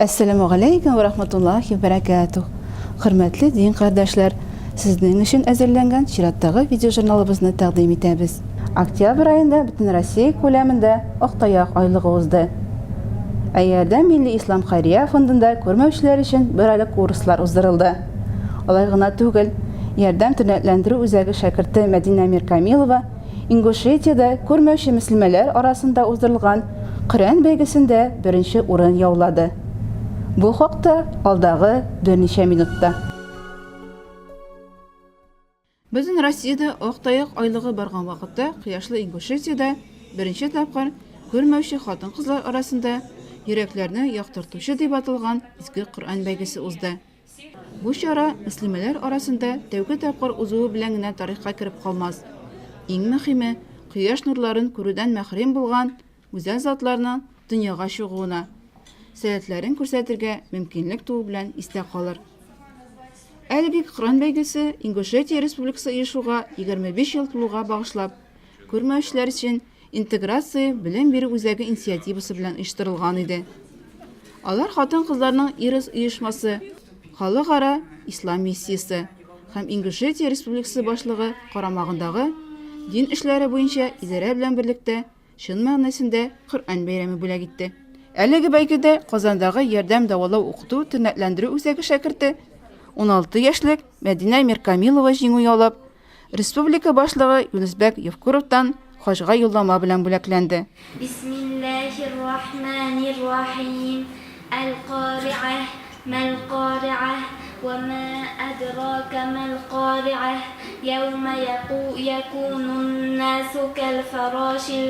Әссәламү галәйкүм вә рахматуллахи вә бәрәкәтүһ. Хөрмәтле дин кардәшләр, сезнең өчен әзерләнгән чираттагы видеожурналыбызны тәкъдим итәбез. Октябрь аенда Бөтенроссия күләмендә Ак таяк айлыгы узды. Ә Ярдәм милли ислам хәйрия фондында күрмәүчеләр өчен бер айлык курслар уздырылды. Алай гына түгел, Ярдәм тернәкләндерү үзәге шәкерте Мәдинә Миркамилова Ингушетиядә күрмәүче мөслимәләр арасында уздырылган Коръән бәйгесендә беренче урын яулады. Бу хакта алдагы берничә минутта. Бөтен Россиядә Ак таяк айлыгы барган вакытта кояшлы Ингушетиядә беренче тапкыр күрмәүче хатын-кызлар арасында Йөрәкләрне яктыртучы дип аталган Изге Коръән бәйгесе узды. Бу чара мөслимәләр арасында тәүге тапкыр узуы белән генә тарихка кереп калмас. Иң мөһиме, кояш нурларын күрүдән мәхрүм булган гүзәл затларның дөньяга чыгуына, сәләтләрен күрсәтергә мөмкинлек туу белән истә калыр. Әлеге Коръән бәйгесе Ингушетия Республикасы оешуга 25 ел тулуга багышлап, күрмәүчеләр өчен Интеграция белем бирү үзәге инициативасы белән оештырылган иде. Алар хатын-кызларның Ирос оешмасы, Халыкара ислам миссиясе һәм Ингушетия Республикасы башлыгы карамагындагы дин эшләре буенча идарә белән берлектә чын мәгънәсендә Коръән бәйрәме бүләк итте. Әлеге бәйгедә Казандагы Ярдәм дәвалау-укыту тернәкләндерү үзәге шәкерте, 16 яшьлек Мәдинә Миркамилова җиңү яулап, Республика Башлыгы Юнысбәк Евкуровтан хаҗга юллама белән бүләкләнде. Бисмиллаһир-рахманир-рахим. Әл-Кари'әһ, мәл-Кари'әһ, вә мә әдрака мәл-Кари'әһ, яүмә якунун-насу кәл-фарашил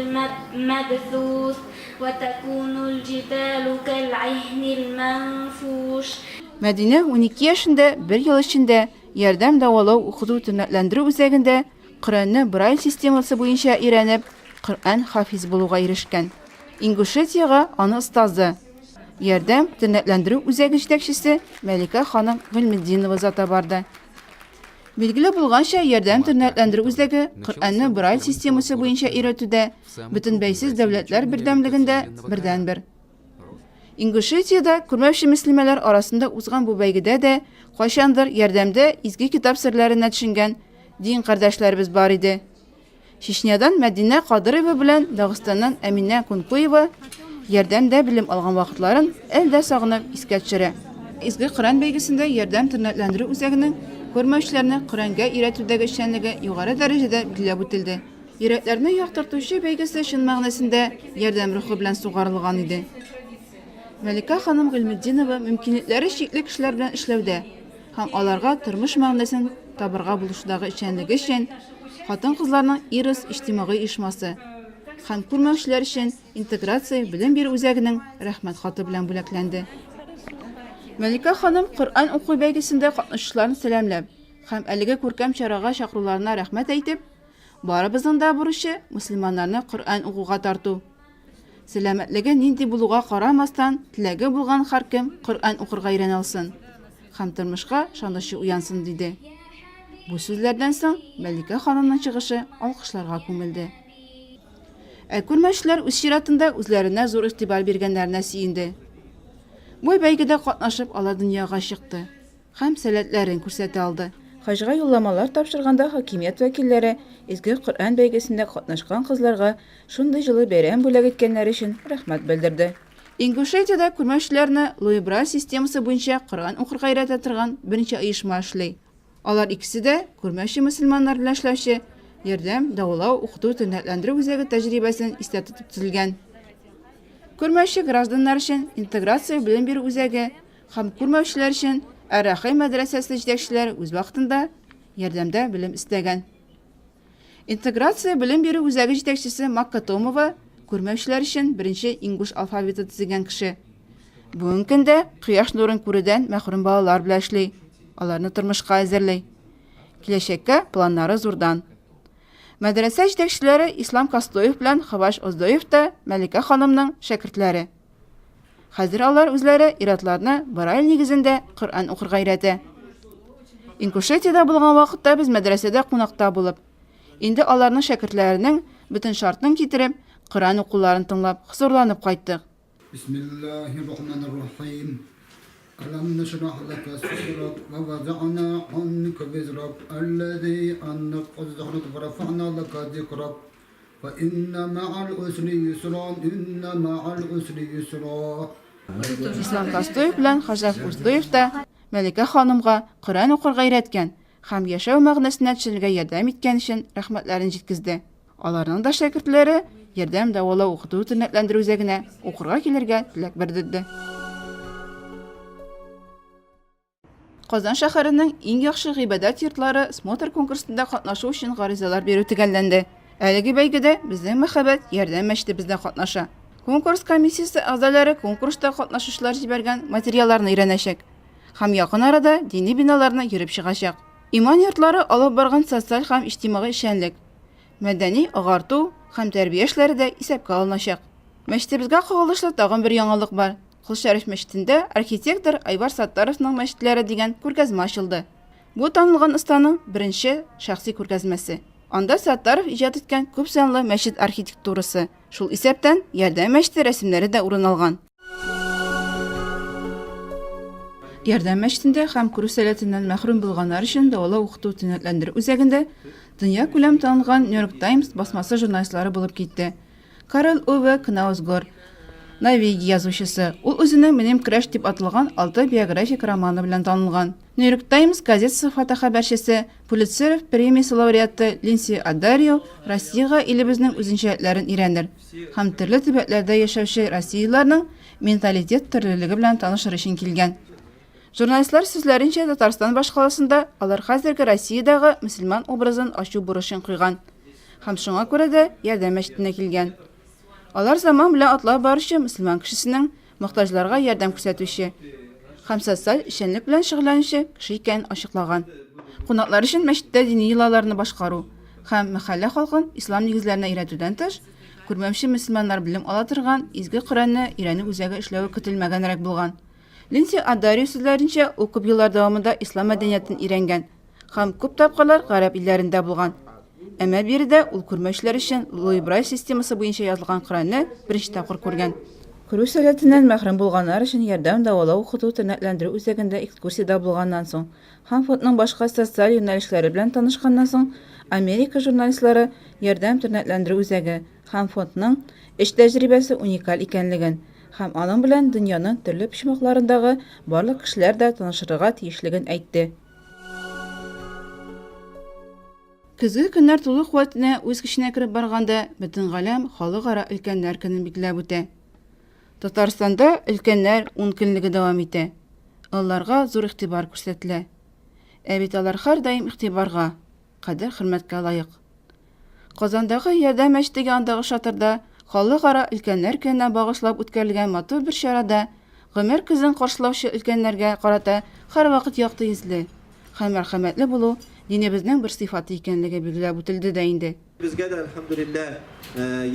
мәбсус, вә тәкунул-җибалу кәл-гыһнил мәнфуш. Мәдинә 12 яшендә бер ел эчендә Ярдәм дәвалау-укыту тернәкләндерү үзәгендә Коръәнне Брайль системасы буенча өйрәнеп, Коръән хафиз булуга ирешкән. Ингушетиягә аны остазы, Ярдәм тернәкләндерү үзәге җитәкчесе Мәликә ханым Гыйльметдинова озата барды. Билгеле булганча, Ярдәм тернәкләндерү үзәге Коръәнне Брайль системасы буенча өйрәтүдә Бөтенбәйсез дәүләтләр бердәмлегендә бердәнбер. Ингушетиядә күрмәүче мөслимәләр арасында узган бу бәйгедә дә кайчандыр ярдәмдә изге китап серләренә төшенгән дин кардәшләребез бар иде. Чечнядан Мәдинә Кадырева белән Дагыстаннан Әминә Кункуева ярдәмдә белем алган вакытларын әле дә сагынып искә төшерә. Изге Коръән бәйгесендә Ярдәм тернәкләндерү үзәгенең күрмәүчеләрне Коръәнгә өйрәтүдәге эшчәнлеге югары дәрәҗәдә билгеләп үтелде. Йөрәкләрне яктыртучы бәйгесе чын мәгънәсендә ярдәм рухы белән сугарылган иде. Мәликә ханым Гыйльметдинова мөмкинлекләре чикле кешеләр белән эшләүдә һәм аларга тормыш мәгънәсен табырга булышудагы эшчәнлеге өчен хатын-кызларның Ирос иҗтимагый оешмасы һәм күрмәүчеләр өчен Интеграция белем бирү үзәгенең Рәхмәт хаты белән бүләкләнде. Мәликә ханым Коръән уку бәйгесендә катнашучыларны сәламләп һәм әлеге күркәм чарага чакыруларына рәхмәт әйтеп, Барыбызның да бурычы, мөселманнарны Коръән укуга тарту. Сәламәтлеге нинди булуга карамастан, теләге булган һәркем Коръән укырга өйрәнә алсын һәм тормышка ышанычы уянсын, диде. Бу сүзләрдән соң Мәликә ханымның чыгышы алкышларга күмелде. Ә күрмәүчеләр үз чиратында үзләренә зур игътибар биргәннәренә сөенде. Бу бәйгедә катнашып алар дөньяга чыкты. Һәм сәләтләрен күрсәтә алды. Хаҗга юлламалар тапшырганда хакимият вәкилләре Изге Коръән бәйгесендә катнашкан кызларга шундый җылы бәйрәм бүләк иткәннәре өчен рәхмәт белдерде. Ингушетиядә күрмәүчеләрне Луи Брайль системасы буенча Коръән укырга өйрәтә торган берничә оешма эшли. Алар икесе дә күрмәүче мөселманнар белән эшләүче Ярдәм, дәвалау, укыту, тернәкләндерү үзәге тәҗрибәсен истә тотып төзелгән. Күрмәүче гражданнар өчен Интеграция белем бирү үзәге Һәм күрмәүчеләр өчен Әр-Рәхим мәдрәсәсе җитәкчеләре үз вакытында ярдәмдә белем эстәгән. Интеграция белем бирү үзәге җитәкчесе Макка Томова күрмәүчеләр өчен беренче ингуш алфавиты төзегән кеше. Бүгенге көндә кояш нурын күрүдән мәхрүм балалар белән эшли, аларны тормышка әзерли. Киләчәккә планнары зурдан. Мәдрәсә җитәкчеләре Ислам Костоев белән Хабаш Оздоев та Мәликә ханымның шәкертләре. Хәзер алар үзләре ир-атларны Брайль нигезендә Коръән укырга өйрәтә. Ингушетиядә булган вакытта без мәдрәсәдә кунакта булып, инде аларның шәкертләренең бөтен шартын китереп, Коръән укуларын тыңлап, хозурланып кайттык. Бисмиллаһир рахманир рахим. Алам нашрах лака садрак ва вадана анка визрак аллази аннаққа захрак ва рафа'на лака зикрак. Фа инна ма'ал усри юсра, инна ма'ал усри юсра. Ислам Толстоев белән Хаҗәф Уздуев та Мәликә ханымга Коръән укырга өйрәткән һәм яшәү мәгънәсенә төшенергә ярдәм иткән өчен рәхмәтләрен җиткезде. Аларның да шәкертләре Ярдәм дәвалау укыту тернәкләндерү үзәгенә укырга килергә теләк белдерде. Казан шәһәренең иң яхшы гыйбадәт йортлары смотр-конкурсында катнашу өчен гаризалар бирү төгәлләнде. Әлеге бәйгедә безнең мәхәббәт Ярдәм мәчетебез дә катнаша. Конкурс комиссиясе әгъзалары конкурста катнашучылар җибәргән материалларны өйрәнәчәк һәм якын арада дини биналарны йөреп чыгачак. Иман йортлары алып барган социаль һәм иҗтимагый эшчәнлек, мәдәни агарту һәм тәрбия эшләре дә исәпкә алыначак. Мәчетебезгә кагылышлы тагын бер яңалык бар. Кол Шәриф мәчетендә архитектор Айвар Саттаровның мәчетләре дигән күргәзмә ачылды. Бу танылган останың беренче шәхси күргәзмәсе. Анда Саттаров иҗат иткән күп санлы мәчет архитектурасы, шул исәптән Ярдәм мәчете рәсемнәре дә урын алган. Ярдәм мәчетендә һәм күрү сәләтеннән мәхрүм булганнар өчен дәвалау-укыту тернәкләндерү үзәгендә дөньякүләм танылган New York Times басмасы журналистлары булып китте. Карл Уве Кнаусгор, Норвегия язучысы. Ул үзенең Минем көрәш дип аталган алты биографик романы белән танылган. New York Times газетасы фотохәбәрчесе, Пулитцеров премиясе лауреаты Линдси Аддарио Россиягә илебезнең үзенчәлекләрен өйрәнер һәм төрле төбәкләрдә яшәүче россиялеләрнең менталитет төрлелеге белән танышыр өчен килгән. Журналистлар сүзләренчә, Татарстан башкаласында алар хәзерге Россиядәге мөселман образын ачу бурычын куйган һәм шуңа күрә дә Ярдәм мәчетенә килгән. Алар заман белән атлап баручы мөселман кешесенең мохтаҗларга ярдәм күрсәтүче һәм социаль эшчәнлек белән шөгыльләнүче кеше икәнен ачыклаган. Кунаклар өчен мәчеттә дини йолаларны башкару һәм мәхәллә халкын ислам нигезләренә өйрәтүдән тыш, күрмәүче мөселманнар белем ала торган Изге Коръәнне өйрәнү үзәге эшләве көтелмәгәнрәк булган. Линдси Аддарио сүзләренчә, ул күп еллар дәвамында ислам мәдәниятен өйрәнгән һәм күп тапкырлар гарәп илләрендә булган. Әмма биредә ул күрмәүчеләр өчен Луи Брайль системасы буенча язылган Коръәнне беренче тапкыр күргән. Күрү сәләтеннән мәхрүм булганнар өчен Ярдәм дәвалау-укыту тернәкләндерү үзәгендә экскурсиядә булганнан соң һәм фондның башка социаль юнәлешләре белән танышканнан соң, Америка журналистлары Ярдәм тернәкләндерү үзәге һәм фондның эш тәҗрибәсе уникаль икәнлеген һәм аның белән дөньяның төрле почмакларындагы барлык кешеләр дә танышырга тиешлеген әйтте. Көзге көннәр тулы куәтенә үз көченә кереп барганда, бөтен галәм Халыкара өлкәннәр көнен билгеләп үтә. Татарстанда өлкәннәр ункөнлеге дәвам итә. Олыларга зур игътибар күрсәтелә. Ә бит алар һәрдаим игътибарга, кадер-хөрмәткә лаек. Казандагы Ярдәм мәчете янындагы шатырда Халыкара өлкәннәр көненә багышлап үткәрелгән матур бер чарада гомер көзен каршылаучы өлкәннәргә карата һәрвакыт якты йөзле һәм мәрхәмәтле булу динебезнең бер сыйфаты икәнлеге билгеләп үтелде дә инде. Безгә дә, әлхәмдүлилләһ,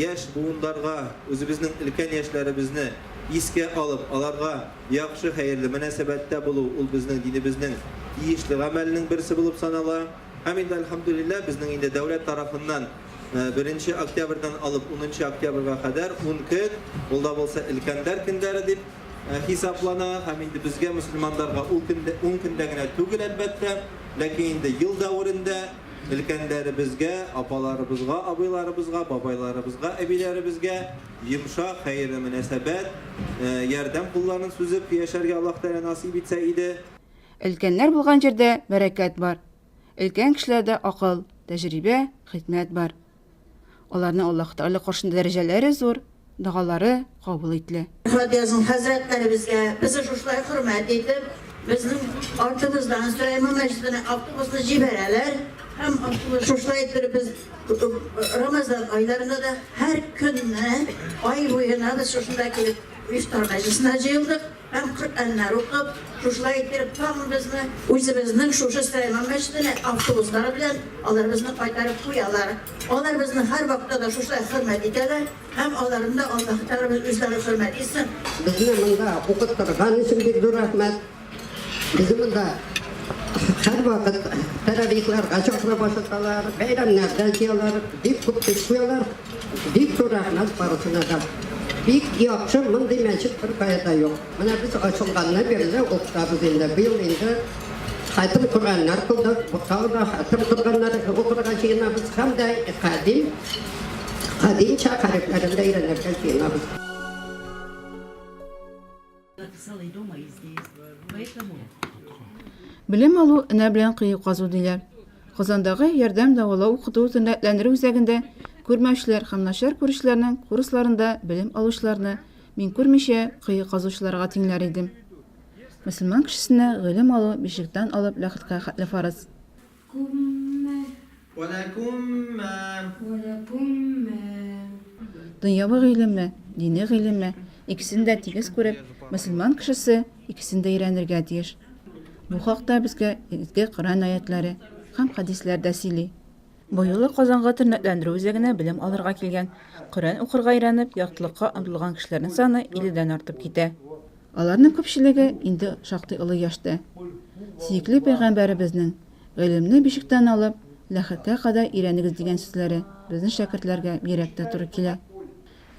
яшь буыннарга үзебезнең өлкән яшьләребезне искә алып, аларга яхшы, хәерле мөнәсәбәттә булу, ул безнең динебезнең тиешле гамәленең берсе булып санала. Һәм инде, әлхәмдүлилләһ, безнең инде дәүләт тарафыннан беренче октябрьдән алып унынчы октябрьгә кадәр ун көн, ул да булса өлкәннәр көннәре дип хисаплана. Һәм инде безгә, мөселманнарга, ул көндә, ун көндә генә түгел, әлбәттә, ләкин инде ел дәверендә өлкәннәребезгә, апаларыбызга, абыйларыбызга, бабайларыбызга, әбиләребезгә йомшак, хәерле мөнәсәбәт, ярдәм кулларын сузып яшәргә Аллаһ Тәгалә насыйп итсә иде. Өлкәннәр булган җирдә бәрәкәт бар. Өлкән кешеләрдә акыл, тәҗрибә, хикмәт бар. Аларның Аллаһ Тәгалә каршында дәрәҗәләре зур, догалары кабул ителә. Рәхмәт язсын хәзрәтләребезгә, безне шушылай хөрмәт итеп, безнең артыбыздан Сөләйман мәчетенә автобусны җибәрәләр һәм автобус шушылай иттереп без Рамазан айларында да һәр көнне ай буена без шушында килеп ифтар мәҗлесенә җыелдык. Һәм Коръәннәр укып, шушылай иттереп тагын безне үзебезнең шушы Сөләйман мәчетенә автобуслары белән алар безне кайтарып куялар. Алар безне һәрвакытта да шушылай хөрмәт итәләр һәм аларны да Аллаһы Тәгаләбез үзләре хөрмәт итсен. Безне монда укыттырган өчен бик зур рәхмәт. Безне монда һәрвакыт тәравихларга чакырып ашаталар, бәйрәмнәрдә җыялар, бик күп көч куялар. Бик зур рәхмәт барысына да. Бик яхшы, мондый мәчет беркая да юк. Менә без ачылганны бирле укытабыз инде. Быел инде хәтем Коръәннәр кылдык, тагы да хәтем Коръәннәр укырга җыенабыз һәм дә кадим, кадимчә хәрефләрен дә өйрәнергә җыенабыз. Белем алу энә белән кое казу диләр. Казандагы Ярдәм дәвалау укыту тернәкләндерү үзәгендә күрмәүчеләр һәм начар күрүчеләрнең курсларында белем алучыларны мин күрмичә кое казучыларга тиңләр идем. Мөселман кешесенә гыйлем алу бишектән алып ләхеткә хәтле фарыз. Дөньяви гыйлемме, дини гыйлемме, икесен дә тигез күреп, мөселман кешесе икесен дә өйрәнергә тиеш. Бу хакта безгә Изге Коръән аятьләре һәм хәдисләр дә сөйли. Бу юлы Казанга тернәкләндерү үзәгенә белем алырга килгән, Коръән укырга өйрәнеп, яктылыкка омтылган кешеләрнең саны илледән артып китә. Аларның күпчелеге инде шактый олы яшьтә. Сөекле пәйгамбәребезнең, Гыйлемне бишектән алып, ләхеткә кадәр өйрәнегез дигән сүзләре безнең шәкертләргә бигрәк тә туры килә.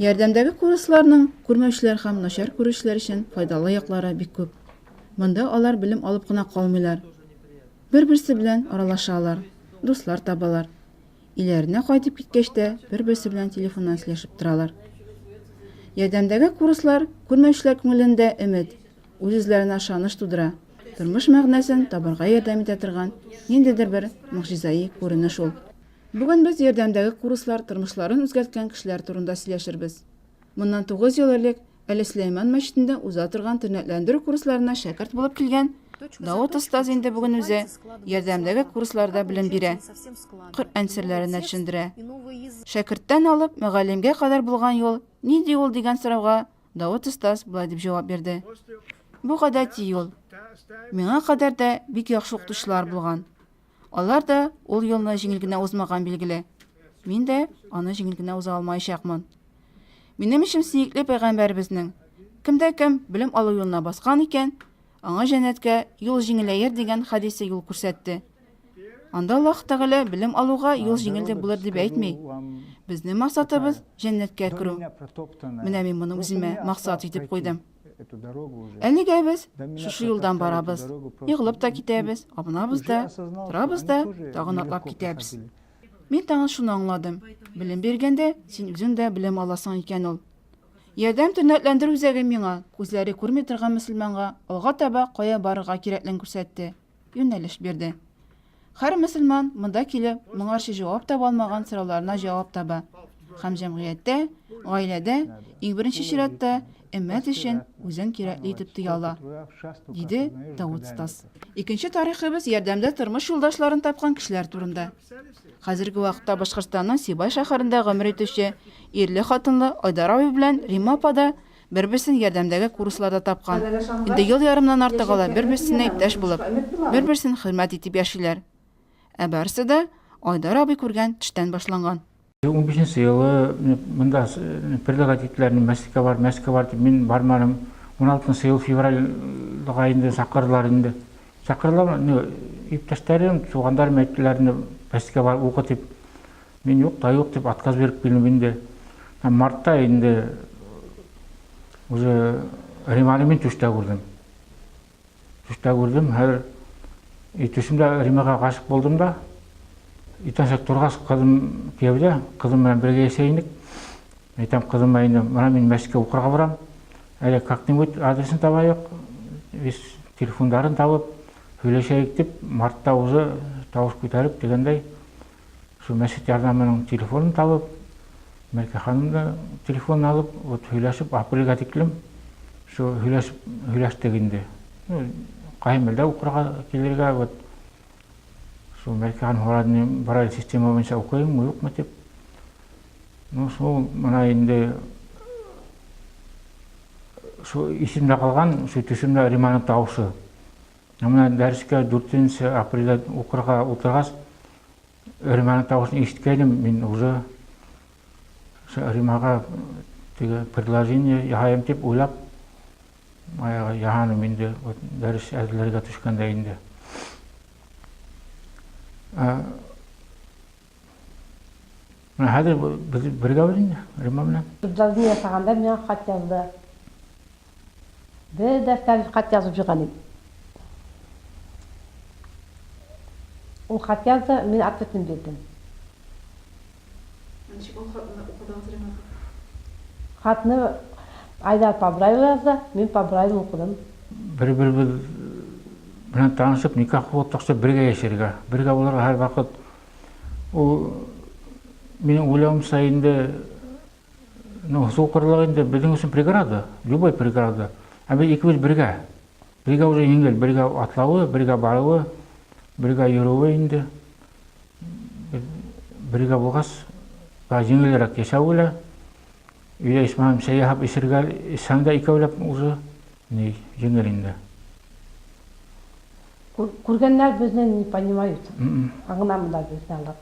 Ярдәмдәге курсларның күрмәүчеләр һәм начар күрүчеләр өчен файдалы яклары бик күп. Монда алар белем алып кына калмыйлар, бер-берсе белән аралашалар, дуслар табалар. Өйләренә кайтып киткәч тә бер-берсе белән телефоннан сөйләшеп торалар. Ярдәмдәге курслар күрмәүчеләр күңелендә өмет, үз-үзләренә ышаныч тудыра, тормыш мәгънәсен табарга ярдәм итә торган ниндидер бер могҗизаи күренеш ул. Бүген без ярдәмдәге курслар тормышларын үзгәрткән кешеләр турында сөйләшербез. Моннан 9 ел элек әле Сөләйман мәчетендә уза торган тернәкләндерү курсларына шәкерт булып килгән Давыт остаз инде бүген үзе ярдәмдәге курсларда белем бирә, Коръән серләренә төшендерә. Шәкерттән алып мөгаллимгә кадәр булган юл нинди ул дигән сорауга Давыт остаз болай дип җавап бирде. Бу гадәти юл. Миңа кадәр дә бик яхшы укытучылар булган. Алар да ул юлны җиңел генә узмаган билгеле. Мин дә аны җиңел генә уза алмаячакмын. Минем өчен сөекле пәйгамбәребезнең Кемдә кем белем алу юлына баскан икән, аңа җәннәткә юл җиңеләер дигән хәдисе юл күрсәтте. Анда Аллаһ Тәгалә белем алуга юл җиңел дип булыр дип әйтми. Безнең максатыбыз җәннәткә керү. Менә мин моны үземә максат итеп куйдым. Әлегә без шушы юлдан барабыз. Егылып та китәбез, абынабыз да, торабыз да, тагын атлап китәбез. Мин тагын шуны аңладым, белем биргәндә, син үзең дә белем аласың икән ул. Ярдәм тернәкләндерү үзәге миңа, күзләре күрми торган мөселманга, алга таба кая барырга кирәклеген күрсәтте, юнәлеш бирде. Һәр мөселман монда килеп, моңарчы җавап таба алмаган сорауларына җавап таба һәм җәмгыятьтә, гаиләдә, иң беренче чиратта, өммәт өчен үзен кирәкле итеп тоя ала, диде Давыт Стас. Икенче тарихыбыз ярдәмдә тормыш юлдашларын тапкан кешеләр турында. Хәзерге вакытта Башкортстанның Сибай шәһәрендә гомер итүче ирле-хатынлы Айдар абый белән Римма апа да бер-берсен ярдәмдәге курсларда тапкан. Инде ел ярымнан артык алар бер-берсенә иптәш булып, бер-берсен хөрмәт итеп яшиләр. Ә барысы да Айдар абый күргән төштән башланган. Унбишенче елы монда предлагать иттеләр, мәчеткә бар, мәчеткә бар дип, мин бармадым. Уналтынчы ел февральга инде чакырдылар инде. Чакырдылар, ну, иптәшләрем, туганнарым әйттеләр инде, мәчеткә бар, укы дип. Мин юк та юк дип отказ биреп килдем инде. Һәм мартта инде уже Риманы мин төштә күрдем. Төштә күрдем, хәзер и төшемдә Римага гашык булдым да. Иртәнчәк торгач, кызым кияүдә, кызым белән бергә яшәй идек. Әйтәм кызыма инде, менә мин мәчеткә укырга барам. Әле как-нибудь адресын табайык, без телефоннарын табып, сөйләшәйек дип, мартта уже тавыш күтәреп дигәндәй, Шул мәчет ярдәменең телефонын табып, Мәлкә ханым да телефонын алып, вот һөйләшеп, апрельгә тиклем шул һөйләшеп, һөйләштек инде. Ну, кай мәлдә укырга килергә, вот шул Мәлкә ханым һорады, Брайль система буенча укыйммы, юкмы дип. Ну, шул менә инде шул исемдә калган, шул төшемдә Риманың тавышы. Ә менә дәрескә 4 апрельдә укырга утыргач, Риманың тавышын ишеткәйнем, мин уже Римага теге предложение яһаем дип уйлап, баягы яһаным инде, вот дәрес әзерләргә төшкәндә инде. Менә хәзер без бергә без инде, Римма белән. Предложение ясаганда миңа хат язды. Бер дәфтәр хат язып җыйган идем. Ул хат язды, мин ответын бирдем. Ничек ул хатны укыдыгыз, Римма апа? Хатны Айдар по Брайлу язды, мин по Брайлу укыдым. Бер-беребез белән танышып, никах укыттык, бергә яшәргә, бергә булырга һәрвакыт. Ул минем уйлавымча инде ну, сукырлык инде безнең өчен преграда, любой преграда. Ә без икебез бергә. Бергә уже җиңел, бергә атлавы, бергә баруы, бергә йөрүе инде. Бергә булгач, да җиңелрәк яшәү лә. Өйдә ичмасам чәй ясап эчергә, эчсәң дә икәүләп уже ни, җиңел инде. Күргәннәр безне не понимают. Аңламыйлар безне алар.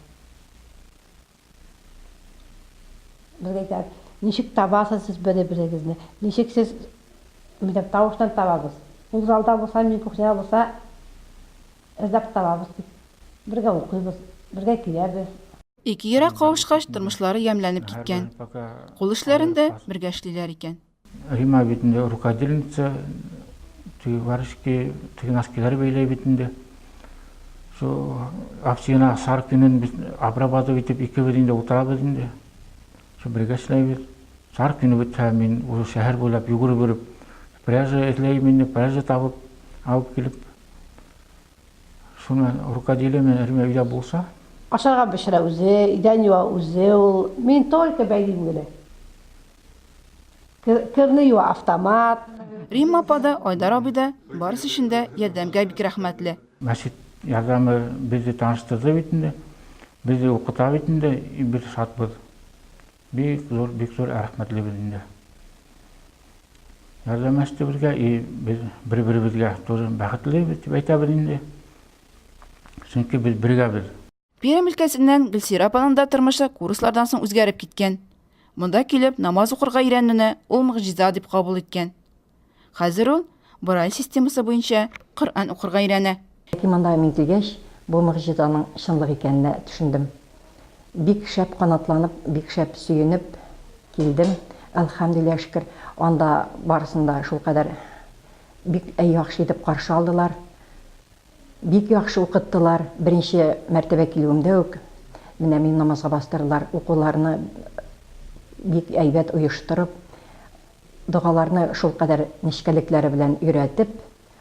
Безгә әйтәләр, ничек табасыз сез бер-берегезне? Ничек сез менә тавыштан табабыз. Ул залда булса, мин кухняда булса, эзләп табабыз дип. Бергә укыйбыз, бергә киләбез. Ике йөрәк кавышкач, тормышлары ямьләнеп киткән. Кул эшләрен дә бергә эшлиләр икән. Рима бит инде рукодельница, теге варежки, теге носкилар бәйләй бит инде. Шул овсина сар көнен без обрабатывать итеп икебез инде утырабыз инде. Шул бергә эшләйбез. Сар көне бетсә, мин уже шәһәр буйлап йөгереп йөреп пряжа эзләйм инде, пряжа табып алып килеп. Шуны рукоделие белән Рима өйдә булса. Ашарга пешерә үзе, идән юа үзе ул. Мин только бәйлим генә. Керне юа автомат. Римма апа да, Айдар абый да барысы өчен дә ярдәмгә бик рәхмәтле. Мәчет ярдәме безне таныштырды бит инде, безне укыта бит инде, и без шатбыз. Бик зур, бик зур рәхмәтлебез инде. Ярдәмләште безгә, и без бер-беребезгә тоже бәхетлебез дип әйтәбез инде. Чөнки без бергәбез. Пермь өлкәсеннән Гөлсирә апаның да тормышы курслардан соң үзгәреп киткән. Монда килеп, намаз укырга өйрәнүне ул могҗиза дип кабул иткән. Хәзер ул Брайль системасы буенча Коръән укырга өйрәнә. Ләкин монда мин килгәч, бу могҗизаның чынлык икәненә төшендем. Бик шәп канатланып, бик шәп сөенеп килдем. Әлхәмдүлилләһ, шөкер, анда барысын да шулкадәр бик яхшы итеп каршы алдылар. Бик яхшы укыттылар, беренче мәртәбә килүемдә үк менә мине намазга бастырдылар. Укуларны бик әйбәт оештырып, догаларны шулкадәр нечкәлекләре белән өйрәтеп,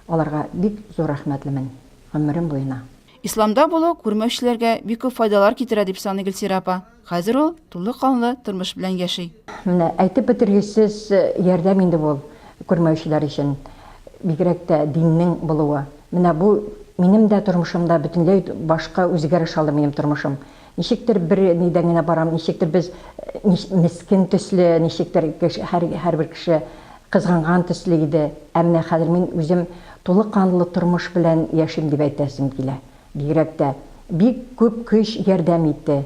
аларга бик зур рәхмәтлемен гомерем буена. Исламда булу күрмәүчеләргә бик күп файдалар китерә, дип саный Гөлсирә апа. Хәзер ул тулы канлы тормыш белән яши. Менә әйтеп бетергесез ярдәм инде бу күрмәүчеләр өчен. Бигрәк тә диннең булуы. Менә бу минем дә тормышымда бөтенләй башка үзгәреш алды минем тормышым. Ничектер бер нидән генә барам, ничектер без мескен төсле, ничектер һәр, һәрбер кеше кызганган төсле иде. Ә менә хәзер мин үзем тулы канлы тормыш белән яшим дип әйтәсем килә. Бигрәк тә бик күп көч ярдәм итте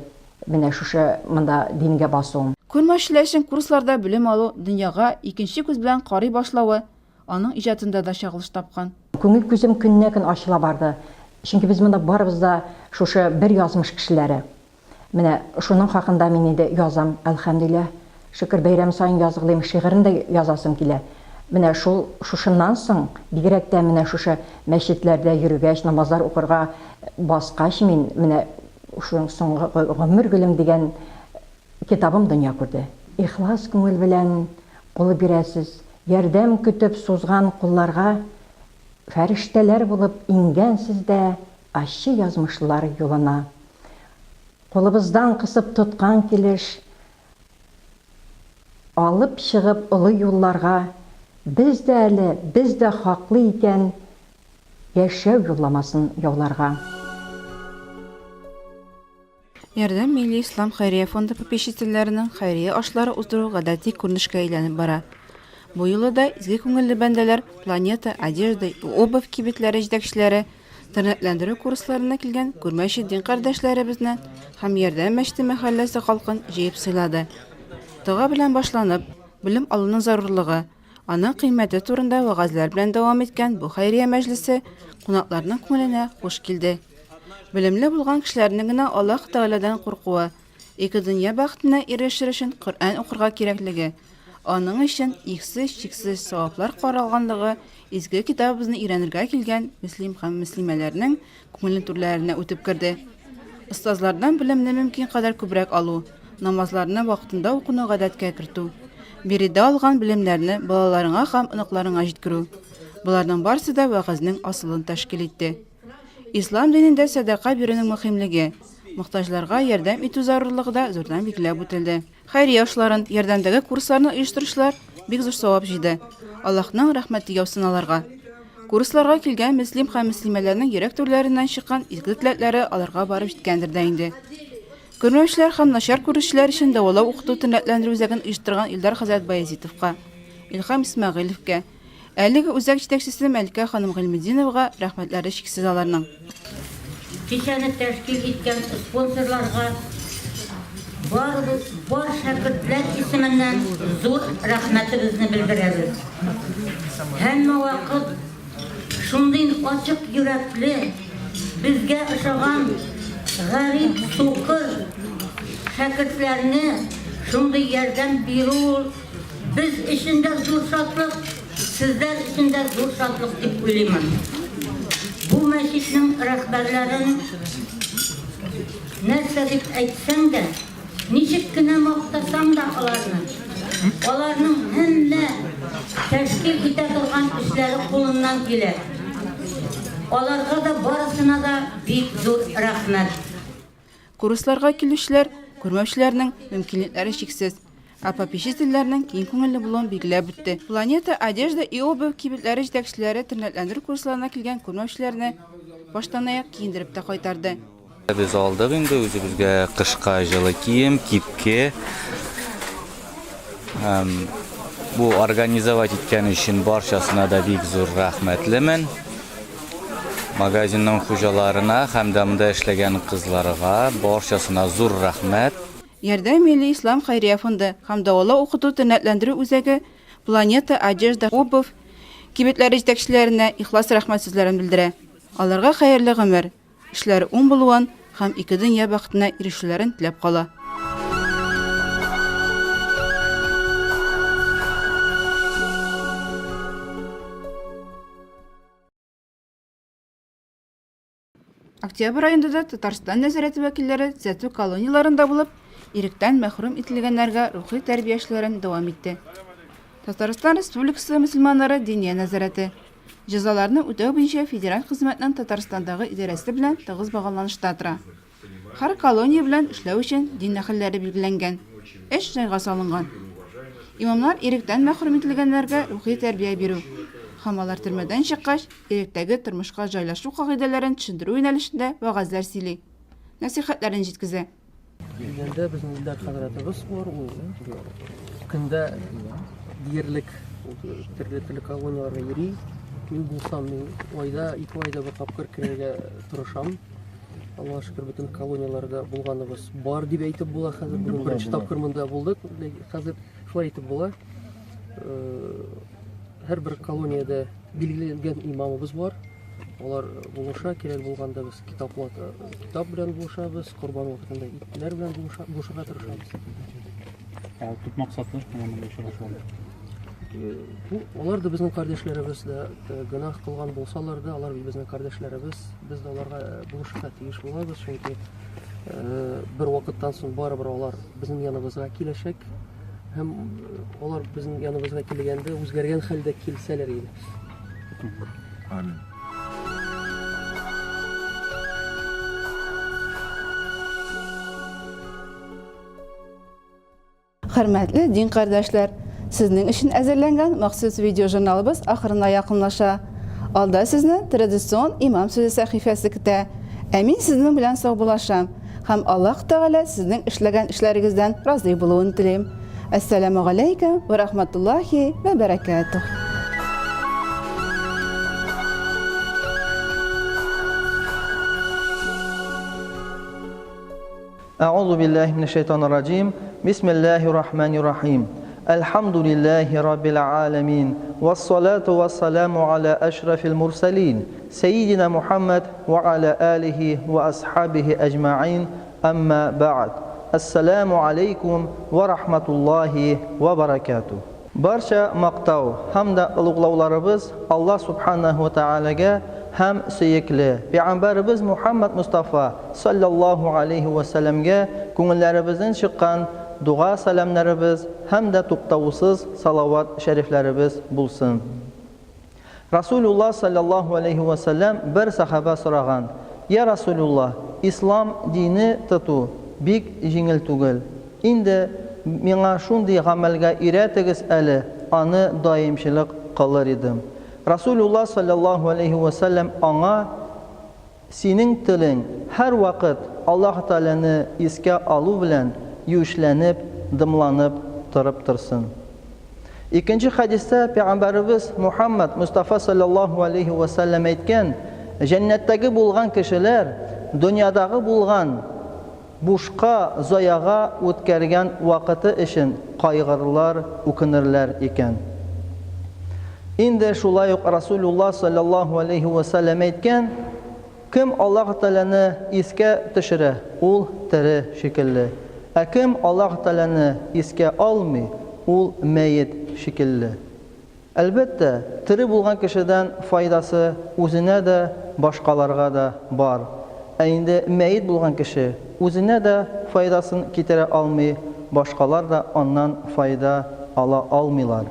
менә шушы монда дингә басуым. Күрмәүчеләр өчен курсларда белем алу дөньяга икенче күз белән карый башлавы аның иҗатында да чагылыш тапкан. Күңел күзем көннән-көн ачыла барды. Чөнки без монда барыбыз да шушы бер язмыш кешеләре. Менә шуның хакында мин инде язам, әлхәмдүлилләһ. Шөкер, бәйрәм саен язгылыйм, шигырен дә язасым килә. Менә шул, шушыннан соң, бигрәк тә менә шушы мәчетләрдә йөргәч, намазлар укырга баскач мин менә шуның соңгы Гомер гөлем дигән китабым дөнья күрде. Ихлас күңел белән кул бирәсез, ярдәм көтеп сузган кулларга фәрештәләр булып иңгәнсез дә ачы язмышлар юлына. Кулыбыздан кысып тоткан килеш, алып чыгып олы юлларга, без дә әле, без дә хаклы икән яшәү юлламасын яуларга. Ярдәм Милли ислам хәйрия фонды попечительләренең хәйрия ашлары уздыру гадәти күренешкә әйләнеп бара. Бу юлы да изге күңелле бәндәләр Планета, Одежда и обувь кибетләре җитәкчеләре, тернәкләндерү курсларына килгән күрмәүче дин кардәшләребезне һәм Ярдәм мәчете мәхәлләсе халкын җыеп сыйлады. Дога белән башланып, белем алуның зарурлыгы, аның кыйммәте турында вәгазьләр белән дәвам иткән бу хәйрия мәҗлесе кунакларның күңеленә хуш килде. Белемле булган кешеләрнең генә Аллаһ Тәгаләдән куркуы, Ике дөнья бәхетенә ирешер өчен Коръән укырга кирәклеге, аның өчен иксез-чиксез саваплар каралганлыгы изге китабыбызны өйрәнергә килгән мөслим һәм мөслимәләрнең күңелен түрләренә үтеп керде. Остазлардан белемне мөмкин кадәр күбрәк алу, намазларны вакытында укуны гадәткә кертү, биредә алган белемнәрне балаларыңа һәм оныкларыңа җиткерү, боларның барысы да вәгазьнең асылын тәшкил итте. Ислам динендә сәдака бирүнең мөһимлеге, мохтаҗларга ярдәм итү зарурлыгы да зурдан билгеләп үтелде. Хәйрия ашларын, ярдәмдәге курсларны оештыручылар бик зур савап җыйды. Аллаһның рәхмәте яусын аларга. Курсларга килгән мөслим һәм мөслимәләрнең йөрәк түрләреннән чыккан изге теләкләре аларга барып җиткәндер дә инде. Күрмәүчеләр һәм начар күрүчеләр өчен дәвалау укыту тернәкләндерү үзәген оештырган Илдар хәзрәт Баязитовка, Илһам Исмәгыйлевкә, Әлеге үзәк җитәкчесе Мәликә ханым Гыйльметдиновага рәхмәтләре чиксез аларның. Кичәне тәшкил иткән спонсорларга барыбыз, бар шәкертләр исеменнән зур рәхмәтебезне белдерәбез. Һәммәвакыт шундый ачык йөрәкле, безгә ошаган гарип, сукыр шәкертләрне шундый ярдәм бирү ул Без өчен дә зур шатлык, сезләр өчен дә зур шатлык дип уйлыймын. Бу мәчетнең рәһбәрләрен нәрсә дип әйтсәң дә, ничек кенә мактасаң да аларны, аларның һәммә тәшкил итә торган эшләре кулыннан килә. Аларга да барысына да бик зур рәхмәт. Курсларга килүчеләр, күрмәүчеләрнең мөмкинлекләре чиксез, ә попечительләрнең киң күңелле булуын билгеләп үтте. Планета одежда и обувь кибетләре җитәкчеләре тернәкләндерү курсларына килгән күрмәүчеләрне баштанаяк киендереп тә кайтарды. Без алдык инде үзебезгә кышка җылы кием, кипке. Һәм бу организовать иткән өчен барчасына да бик зур рәхмәтлемен. Магазинның хуҗаларына һәм дә монда эшләгән кызларга барчасына зур рәхмәт. Ярдәм милли ислам хәйрия фонды һәм дәвалау укыту тернәкләндерү үзәге Планета, Одежда, Обувь кибетләре җитәкчеләренә ихлас рәхмәт сүзләрен белдерә. Аларга хәерле гомер, эшләре уң булуын һәм ике дөнья бәхетенә ирешүләрен теләп кала. Октябрь аенда да Татарстан нәзарәте вәкилләре төзәтү колонияләрендә булып, иректән мәхрүм ителгәннәргә рухи тәрбия эшләрен дәвам итте. Татарстан Республикасы мөселманнары Диния нәзарәте, җәзаларны үтәү буенча федераль хезмәтнең Татарстандагы идарәсе белән тыгыз багланышта тора. Һәр колония белән эшләү өчен дин әһелләре билгеләнгән, эш җайга салынган. Имамнар иректән мәхрүм ителгәннәргә рухи тәрбия бирү һәм алар төрмәдән чыккач, иректәге тормышка җайлашу кагыйдәләрен төшендерү юнәлешендә вәгазьләр сөйли, нәсыйхәтләрен җиткезә. Килгәндә безнең Илдар хәзрәтебез бар, ул көндә диярлек төрле-төрле колонияләргә йөри. Мин булсам, мин айда, ике айда бер тапкыр керергә тырышам. Аллаһка шөкер, бөтен колонияләрдә булганыбыз бар дип әйтеп була хәзер. Бүген беренче тапкыр монда булдык. Хәзер шулай әйтеп була. Э, һәрбер колониядә билгеләнгән имамыбыз бар. Алар булыша, кирәк булганда без китаплар, китап белән булышабыз, корбан вакытында итләр белән булыша, булышырга тырышабыз. Ә төп максаты моның очрашуның? Бу алар да безнең кардәшләребез дә, гөнаһ кылган булсалар да, алар бит безнең кардәшләребез. Без дә аларга булышырга тиеш булабыз, чөнки бер вакыттан соң барыбер алар безнең яныбызга киләчәк. Һәм алар безнең яныбызга килгәндә үзгәргән хәлдә килсәләр иде. Амин. Хөрмәтле дин кардәшләр, сезнең өчен әзерләнгән махсус видеожурналыбыз ахырына якынлаша. Алда сезне традицион Имам сүзе сәхифәсе көтә. Ә мин сезнең белән саубуллашам һәм Аллаһ Тәгалә сезнең эшләгән эшләрегездән разый булуын телим. Әссәламү галәйкүм вә рахматуллаһи вә бәрәкәтүһ. أعوذ بالله من الشيطان الرجيم بسم الله الرحمن الرحيم الحمد لله رب العالمين والصلاة والسلام على أشرف المرسلين سيدنا محمد وعلى آله وأصحابه أجمعين أما بعد. Әссәләмү аләйкүм вә рахматуллаһи вә бәрәкәтүһ. Барча мактау һәм дә олуглауларыбыз Аллаһ Сүбхәнәһү вә Тәгаләгә һәм сөекле Пәйгамбәребез Мухәммәд Мостафа салләллаһу аләйһи вә сәлләмгә күңелләребездән чыккан дога-сәламнәребез һәм дә туктаусыз салават-шәрифләребез булсын. Расулулла салләллаһу аләйһи вә сәлләм бер сәхабә сораган, Йә Расулулла, ислам дине тоту бик җиңел түгел. Инде миңа шундый гамәлгә өйрәтегез әле, аны даимчелек кылыр идем. Расулулла салләллаһу аләйһи вә сәлләм аңа, Синең телең һәрвакыт Аллаһ Тәгаләне искә алу белән юешләнеп, дымланып торып торсын. Икенче хәдистә пәйгамбәребез Мухаммад Мостафа салләллаһу алейһи вә сәлләм әйткән, Җәннәттәге булган кешеләр дөньядагы булган бушка, заяга үткәргән вакыты өчен кайгырырлар, үкенерләр икән. Инде шулай ук Расулулла салләллаһу алейһи вә сәлләм әйткән, Кем Аллаһ Тәгаләне искә төшерә, ул тере шикелле. Ә кем Аллаһ Тәгаләне искә алмый, ул мәет шикелле. Әлбәттә, тере булган кешедән файдасы үзенә дә, башкаларга да бар. Ә инде мәет булган кеше үзенә дә файдасын китерә алмый, башкалар да аннан файда ала алмыйлар.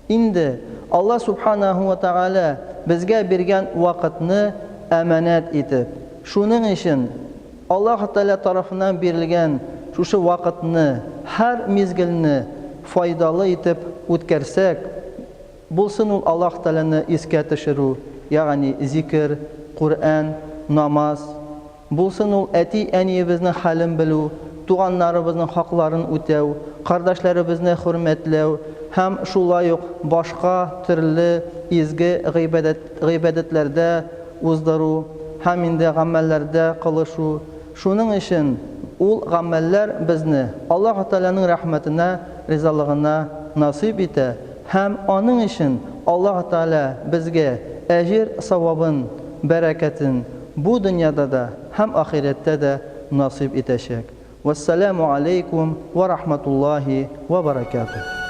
Инде Алла Сүбхәнәһү вә Тәгалә безгә биргән вакытны әманәт итеп, шуның өчен Аллаһ Тәгалә тарафыннан бирелгән шушы вакытны, һәр мизгелне файдалы итеп үткәрсәк, булсын ул Аллаһ Тәгаләне искә төшерү, ягъни зикер, Коръән, намаз, Булсын ул әти-әниебезнең хәлен белү, туганнарыбызның хакларын үтәү, кардәшләребезне хөрмәтләү һәм шулай ук башка төрле изге гыйбадәтләрдә уздыру һәм инде гамәлләрдә кылышу. Шуның өчен ул гамәлләр безне Аллаһ Тәгаләнең рәхмәтенә, ризалыгына насыйп итә һәм аның өчен Аллаһ Тәгалә безгә әҗер-савабын, бәрәкәтен бу дөньяда да һәм ахирәттә дә насыйп итәчәк. Вәссәламү аләйкүм вә рахматуллаһи вә бәрәкәтүһ.